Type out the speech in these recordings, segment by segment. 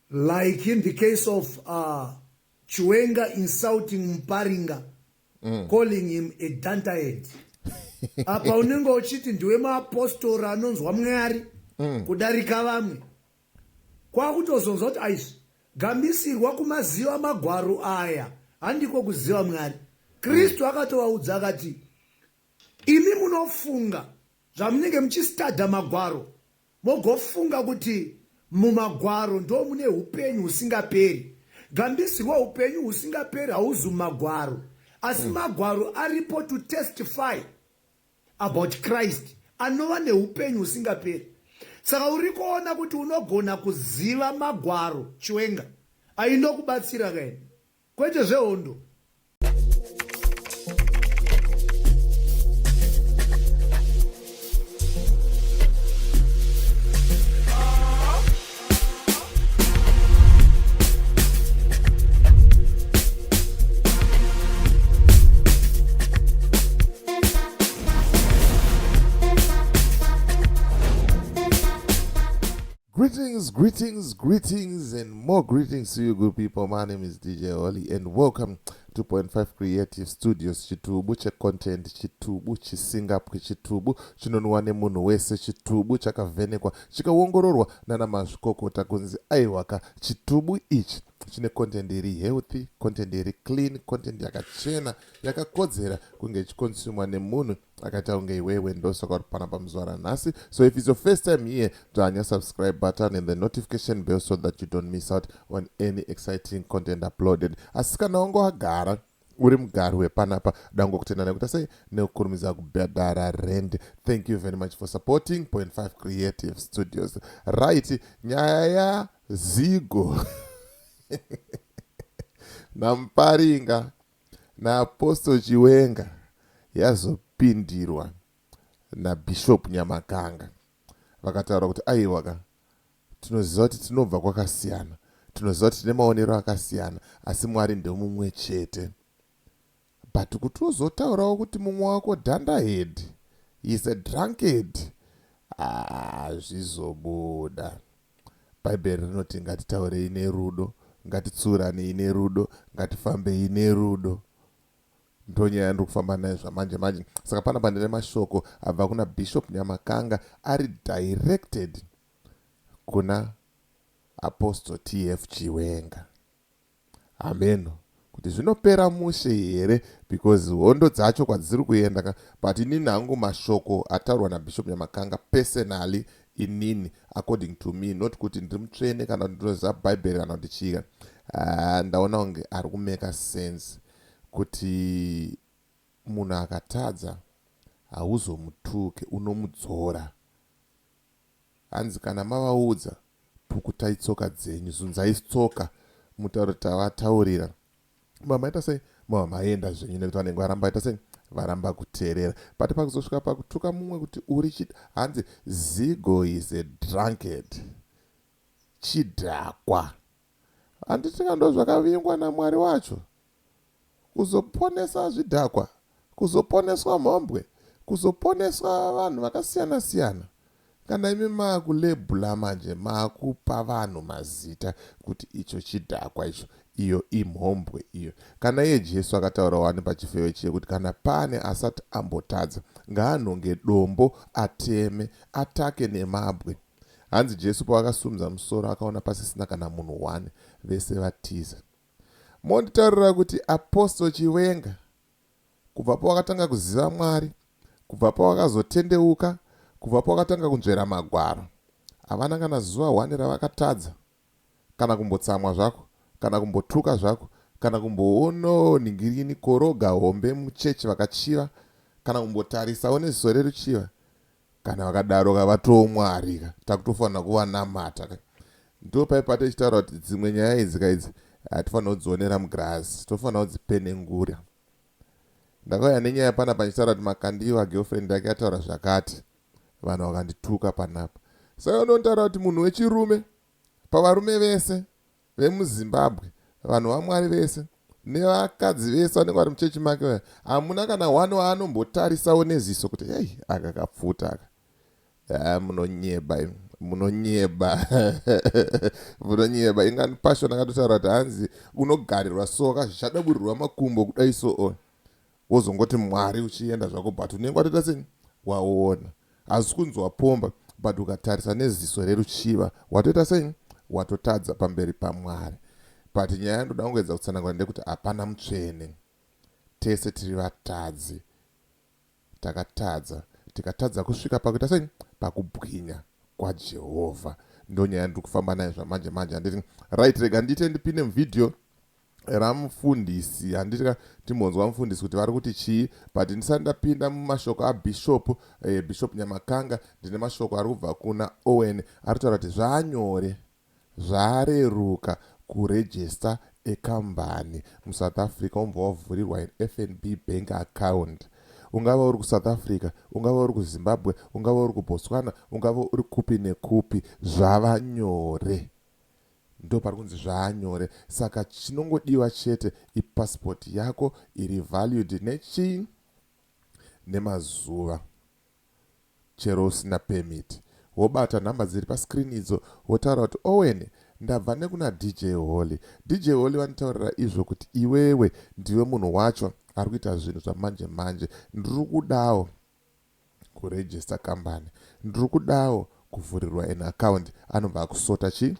Like in the case of Chiwenga insulting Muparinga, calling him a dunderhead. Apa unenge uchiti ndiwe maapostora anonzwa Mwari kudarika vamwe. Kwakutozonzwa kuti aizvi gambisirwa kumaziva magwaro aya handiko kuziva Mwari. Kristu akatovaudza akati imi munofunga zvamunenge muchistada magwaro Mogofunga kuti muMagwaro ndomune hupenyu husingaperi. Gambisirwa hupenyu husingaperi hauzi muMagwaro, asi Magwaro aripo to testify about Christ anova nehupenyu husingaperi. Saka uri kuona kuti unogona kuziva Magwaro, Chiwenga, ainokubatsira kaini, kwete zvehondo. Greetings, greetings, greetings, and more greetings to you, good people. My name is DJ Oli, and welcome to 0.5 Creative Studios. Chitubu checontent, chitubu chisingapwi, chitubu chinonwa nemunhu wese, chitubu chakavhenekwa, chikaongororwa nana mazvikokota kunzi aiwaka, chitubu ichi chine content iri healthy, content iri clean, content yakachena, yakakodzera kunge ichikonsumwa nemunhu akaita kunge iwewe. Ndosaka uri panapa muzuva ranhasi. So if it's your first time here, dzvanya subscribe button and the notification bell so that you don't miss out on any exciting content uploaded. Asi kana wanga wagara uri mugari wepanapa, dango kutenda nekuita sei nekukurumidza kubhadhara rent. Thank you very much for supporting 0.5 Creative Studios. Right, nyaya yaZigo naMuparinga naApostle Chiwenga yazopindirwa naBishop Nyamakanga. Vakataura kuti aiwa ka, tinoziva kuti tinobva kwakasiyana, tinoziva kuti tine maonero akasiyana, asi Mwari ndemumwe chete. But kuti uzotaurawo kuti mumwe wako dunderhead, is a drunkard, hazvizobuda. Bhaibheri rinoti ngatitaurei nerudo, ngatitsuuranei nerudo, ngatifambei nerudo. Ndonyaya yandiri kufamba nayo zvamanje manje. Saka panapa ndine mashoko abva kuna Bishop Nyamakanga ari directed kuna Apostle TF Chiwenga. Hameno kuti zvinopera mushe here because hondo dzacho kwadziri kuenda ka, but inini hangu mashoko ataurwa naBishop Nyamakanga personally, inini according to me, not kuti ndiri mutsvene kana kuti ndinoziva Bhaibheri kana kuti chii, ndaona kunge ari kumeka sense kuti munhu akatadza hauzomutuke, unomudzora. Hanzi kana mavaudza pukutai tsoka dzenyu, zunzai tsoka mutaure tavataurira. Mava maita sei? Mava maenda zvenyu nekuti vanenge varamba vaita sei? Varamba kuteerera. But pakuzosvika pakutuka mumwe kuti uri chid, hanzi Zigo is a drunkard. Chidhakwa. Handiti ka ndozvakavingwa naMwari wacho? Kuzoponesa zvidhakwa, kuzoponeswa mhombwe, kuzoponeswa vanhu vakasiyana siyana. Kana imi maakulebhula manje maakupa vanhu mazita kuti icho chidhakwa icho, iyo imhombwe iyo. Kana iye Jesu akataura wani pachifeve chiye kuti kana pane asati ambotadza ngaanhonge dombo ateme, atake nemabwe. Hanzi Jesu pavakasumudza musoro akaona pasisina kana munhu one, vese vatiza. Monditaurira kuti Apostle Chiwenga kubva pawakatanga kuziva Mwari, kubva pawakazotendeuka, kubva pawakatanga kunzvera magwaro, havana kana zuva one ravakatadza, kana kumbotsamwa zvako, kana kumbotuka zvako, kana kumboono nhingirini koroga hombe muchechi vakachiva, kana kumbotarisawo neziso reruchiva. Kana vakadaro ka vatoo Mwari ka, takutofanira kuvanamata ka. Ndopai patichitaura kuti dzimwe nyaya idzi ka idzi hatifanira kudzionera mugirazi, tofanira kudzipenengura. Ndakauya nenyaya panapa ndichitaura kuti Makandiwa girlfriend yake yataura zvakati, vanhu vakandituka panapa. Saka unotaura kuti munhu wechirume pavarume vese vemuZimbabwe, vanhu vaMwari vese nevakadzi vese vanenge vari muchechi make vaya, hamuna kana one waanombotarisawo neziso kuti hei aka kapfuta aka. Munonyeba imi. Munonyeba, munonyeba. Ingani Passion akatotaura kuti hanzi unogarirwa so, kazvichadaburirwa makumbo kudai, so wozongoti Mwari, uchienda zvako, but unenge watoita sei? Waona. Hasi kunzi wapomba, but ukatarisa neziso reruchiva, watoita sei? Watotadza pamberi paMwari. But nyaya yandoda kungoedza kutsanangura ndekuti hapana mutsvene, tese tiri vatadzi. Takatadza, tikatadza kusvika pakuita sei? Pakubwinya kwaJehovha. Ndo nyaya yandiri kufamba nayo zvamanje manje, handiti? Right, rega ndiite ndipinde muvhidhiyo ramufundisi, handiti? Timbonzwa mufundisi kuti vari kuti chii. But ndisati ndapinda mumashoko abishop, Bishop Nyamakanga, ndine mashoko ari kubva kuna Owen. Ari kutaura kuti zvaanyore, zvareruka kuregister ekambani muSouth Africa, umbva wavhurirwa FNB bank account. Ungava uri kuSouth Africa, ungava uri kuZimbabwe, ungava uri kuBotswana, ungava uri kupi nekupi, zvava nyore. Ndo pari kunzi zvaanyore. Saka chinongodiwa chete ipasipoti yako iri valid nechii? Nemazuva, chero usina permit. Wobata nhamba dziri pascreen idzo, wotaura kuti, "Owen, ndabva nekuna DJ Holly. DJ Holly vanitaurira izvo kuti iwewe ndiwe munhu wacho ari kuita zvinhu zvamanje manje. Ndiri kudawo kuregister kambani, ndiri kudawo kuvhurirwa an account." Anobva akusota chii?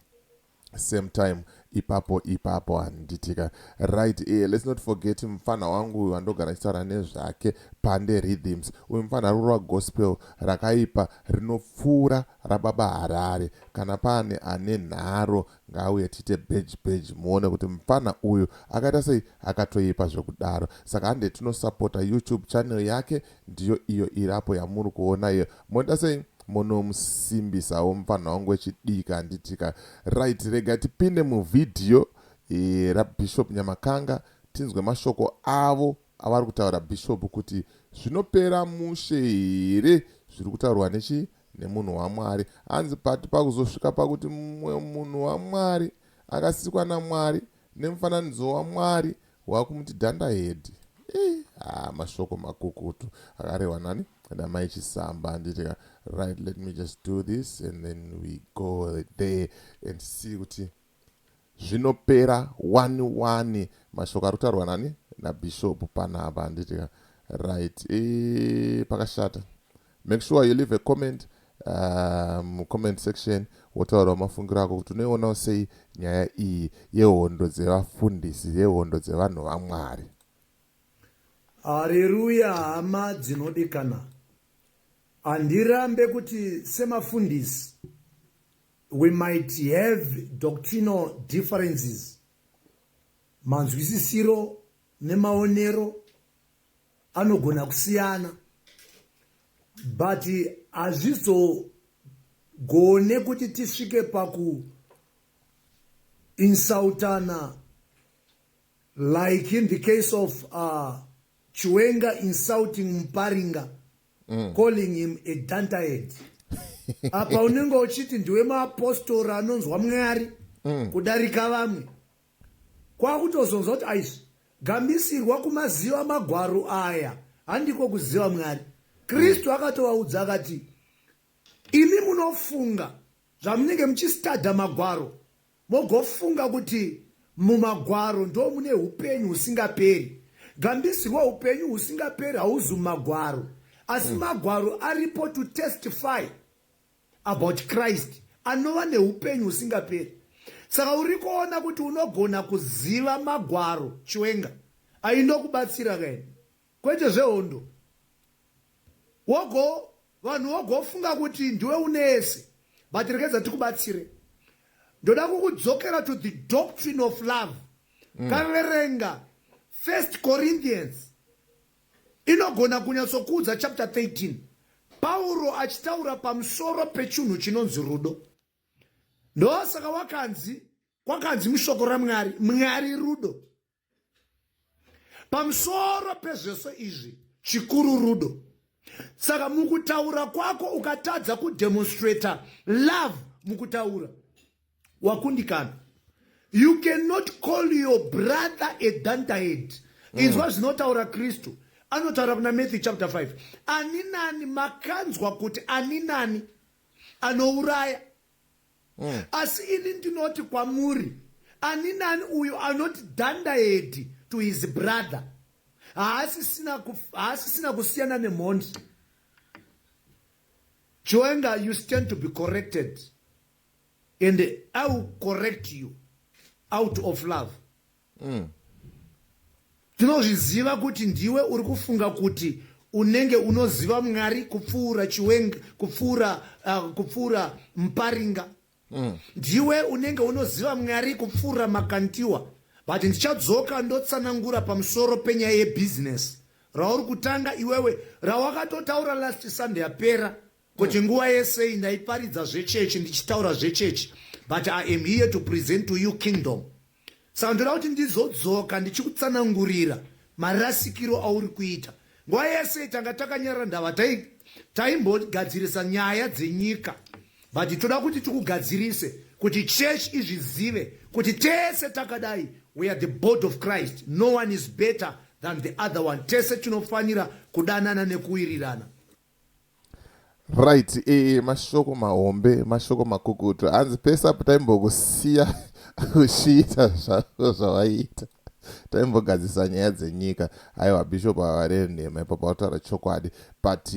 Same time, ipapo ipapo, handitika? Right, let's not forget mufana wangu uyu wandogara achitaura nezvake, Pande Rhythms. Uyu mufana ari kurova gospel rakaipa, rinopfuura raBaba Harare. Kana pane ane nharo, ngauye tiite bheji bheji, muone kuti mufana uyu akaita sei, akatoipa zvekudaro. Saka hande tinosapota YouTube channel yake, ndiyo iyo irapo yamuri kuona iyo. Moita sei? Munomusimbisawo mufana wangu wechidiki, handitika? Right, rega tipinde muvhidhiyo raBishop Nyamakanga, tinzwe mashoko avo avari kutaura bishop, kuti zvinopera mushe here zviri kutaurwa nechi nemunhu waMwari. Hanzi pati pakuzosvika pakuti mumwe munhu waMwari akasikwa naMwari nemufananidzo waMwari, wakumuti dunderhead. Ah, mashoko makukutu akarehwa nani? Namai Chisamba, handitika? Right, let me just do this and then we go there and see kuti zvinopera one one mashoko ari kutaurwa nani? Nabishop panapa, handitika? Right, pakashata. Make sure you leave a comment comment section, wotaurawo mafungiro ako kuti unoionawo sei nyaya iyi yehondo dzevafundisi, yehondo dzevanhu vaMwari. Hareruya! Hama dzinodikana, handirambe kuti semafundisi we might have doctrinal differences, manzwisisiro nemaonero anogona kusiyana, but hazvizogone kuti tisvike pakuinsultana, like in the case of Chiwenga insulting Muparinga, calling him a dunderhead. Apa unenge uchiti ndiwe maapostori anonzwa Mwari kudarika vamwe, kwakutozonzwa kuti aizvi gambisirwa kumaziva magwaro aya handiko kuziva Mwari. Kristu akatovaudza akati, "Imi munofunga zvamunenge muchistadha magwaro, mogofunga kuti mumagwaro ndo mune upenyu husingaperi. Gambisirwa, upenyu husingaperi hauzi mumagwaro, asi magwaro aripo to testify about Christ anova neupenyu husingaperi." Saka uri kuona kuti unogona kuziva magwaro, Chiwenga, aindokubatsira kaini, kwete zvehondo. Wogo vanhu vogofunga kuti ndiwe unese, but rekedza tikubatsire. Ndoda kukudzokera to the doctrine of love. Kaverenga First Corinthians, inogona kunyatsokuudza chapter 13, Pauro achitaura pamusoro pechinhu chinonzi rudo. Ndosaka wakanzi, kwakanzi mushoko raMwari, "Mwari rudo." Pamusoro pezvese izvi, chikuru rudo. Saka mukutaura kwako ukatadza kudemonstrata love mukutaura, wakundikana. You cannot call your brother a dunderhead. Inzwa zvinotaura Kristu, anotaura kuna Matthew chapter 5, "Ani nani, makanzwa kuti ani nani anouraya Asi ini ndinoti kwamuri, ani nani uyo anoti dunderhead to his brother haasisina kusiyana nemhondi. Chiwenga, you stand to be corrected and I will correct you out of love. Tinozviziva kuti ndiwe uri kufunga kuti unenge unoziva Mwari kupfuura Chiwenga, kupfuura Muparinga. Ndiwe unenge unoziva Mwari kupfuura Makandiwa, but ndichadzoka ndotsanangura pamusoro penyaya yebhizinesi rauri kutanga iwewe, rawakatotaura last Sunday yapera, kuti nguva yesei ndaiparidza zvechechi, ndichitaura zvechechi, but I am here to present to you kingdom. Saka ndoda kuti ndizodzoka ndichikutsanangurira marasikiro auri kuita. Nguva yese tanga takanyarara, ndava taimbogadzirisa nyaya dzenyika, but toda kuti tikugadzirise kuti church izvizive kuti tese takadai, we are the body of Christ. No one is better than the other one. Tese tinofanira kudanana nekuwirirana. Right, mashoko mahombe, mashoko makukutu. Hanzi pese apo taimbokusiya uchiita zvako zvawaiita, taimbogadzisa nyaya dzenyika. Aiwa, Bishop havareve nhema ipapo, vataura chokwadi. But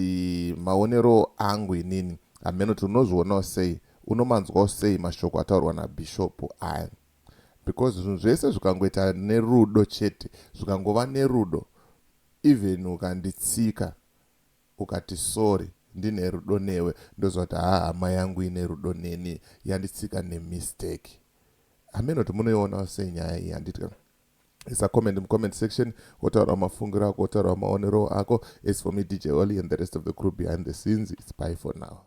maonero angu inini, hameno kuti unozvionawo sei, unomanzwawo sei mashoko ataurwa nabishop aya, because zvinhu zvese zvikangoita nerudo chete, zvikangova nerudo, even ukanditsika ukati sorry, ndine rudo newe, ndoziva kuti haa, hama yangu ine rudo neni, yanditsika nemistake. Hameno kuti munoionawo sei nyaya iyi, handiti? Isa comment mucomment section, wotaurawo mafungiro ako, wotaurawo maonero ako. As for me, DJ Oli, and the rest of the crew behind the scenes, it's bye for now.